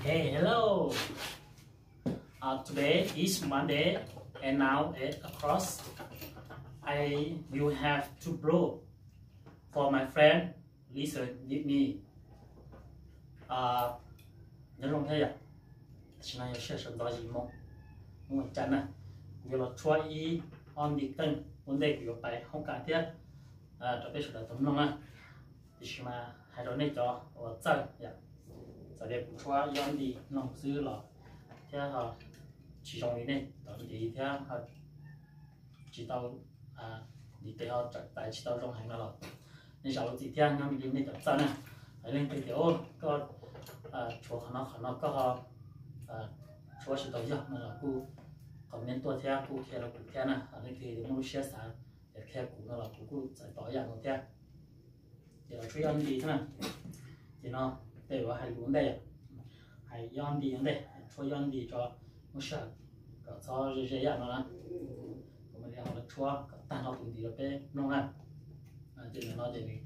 Hey, hello. Uh, today is Monday, and now eight o'clock. I will have to blow for my friend listen with me. Uh, nhớ lông thế à? Xin lỗi, xin lỗi, xin lỗi, Mus ua cas na, kuv yuav los tshuab ib ob nti teej ua ntej kuv yuav pais hoob kas thiab, rau peb sawv daws tau mloog na. Tiam sis mas hais rau nej cov uas txawj yom, txawm tias kuv tshuab ib ob nti mloog xwb los thiab ho tsis zoo li nej tau ntiv thiab ho tsis tau ntiv tes ho tsawm tais tsis tau zoo heev no los nej zam lub txim thiab nyob li nej cov txawj na. Leej twg tias koj tshuav qhov no qhov no koj ho tshuab tsis tau yog no los kuj comment tuaj thiab kuj qhia rau kuv thiab na. Leej twg muaj lub siab xav qhia kuv no los kuv kuj txais tau ib yam no thiab. Ces los tshuab ib ob nti xwb na. Ces no tej uas hais lus ua ntej, hais ib ob nti ua ntej, tshuab ib ob nti tso, muab sij hawm kom txhob ze ze ib yam no na. Kuv mam li ho los tshuab kom tag nrho tus ntiv rau peb mloog na. Ces ntawm no ces nws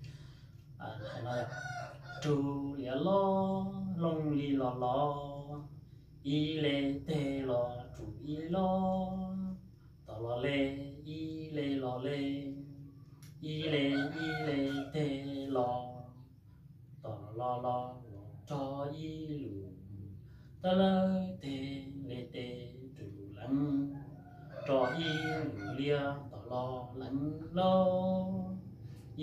hais no: Rug liab loj looj li los los, ib le teg los rug ib loj, tom los le, ib le los le, ib le ib le teg los, tom los los los rog ib lus, tab lawv teg le teg rug leev, rog ib lus liab tom los leev loj,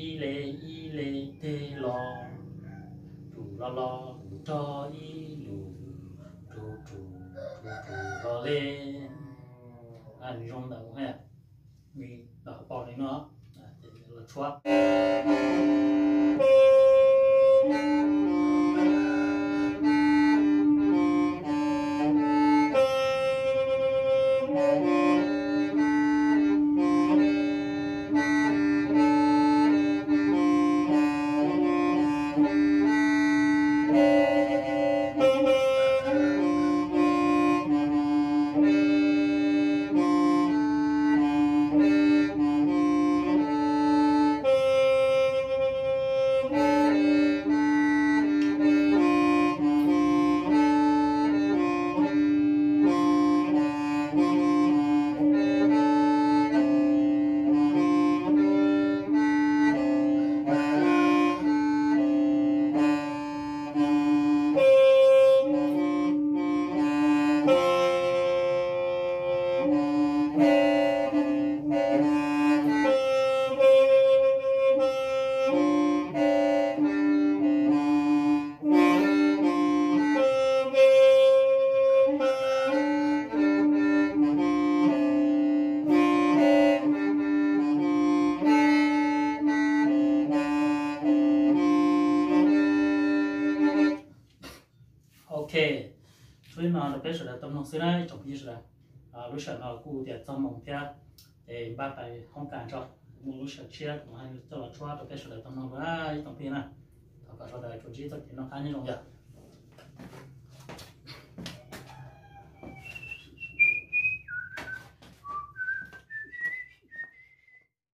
ib le ib le teg los, rug los los rog ib lus, rug rug rug rug los le. Nws zoo ntawd, nws los pom li no, los tshuab. Ok, tshuab li no rau peb sawv daws tau mloog xwb na ib tsoom phooj ywg sawv daws. Lub sij hawm no kuj tias txog moos thiab, ces npaj pais hoob kas tso, muaj lub sij hawm tshiab kuv mam coj los tshuab rau peb sawv daws tau mloog dua ib tsoom phooj ywg na. Thov kom sawv daws tsuas ntsib txoj kev noj qab nyob zoo yom.